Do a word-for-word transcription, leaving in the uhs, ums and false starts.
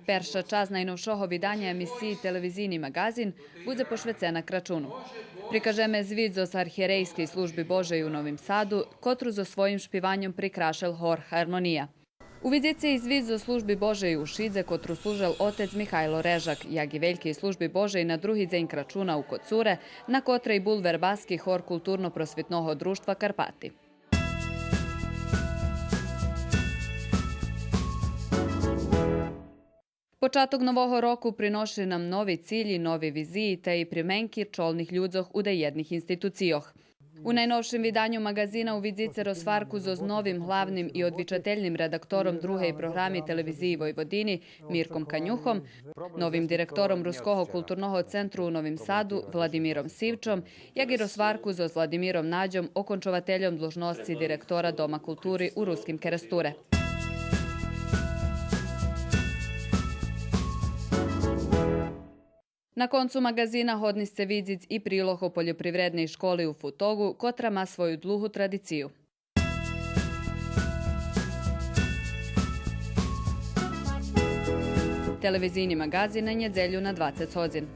Перша часц найновшого виданя емисиї Телевизийни маґазин будзе пошвецена Крачуну. Прикажеме звит зоз Архиєрейскей Служби Божей у Новим Саду, котру зоз своїм шпиваньом прикрашел Хор Гармония. Увидзице и звит зоз Служби Божей у Шидзе, котру служел отец Михайло Режак, як и Велькей Служби Божей на други дзень Крачуна у Коцуре, на котрей бул Вербаски хор Културно-просвитного дружтва Карпати. Початок нового року приноши нам нови цилї, нови визиї та и применки чолних людзох у даєдних институцийох. У найновшим виданю маґазина увидзице розгварку зоз новим главним и одвичательним редактором другей програми Телевизиї Войводини Мирком Канюхом, новим директором Руского културного центру у Новим Саду Владимиром Сивчом, як и розгварку зоз Владимиром Надьом, окончовательом длужносци директора Дома култури у Руским Керестуре. На концу маґазина годни сце видзиц и прилог о польопривредней школи у Футоґу, котра ма свою длугу традицию. Телевизийни маґазин на нєдзелю на двацец годзин.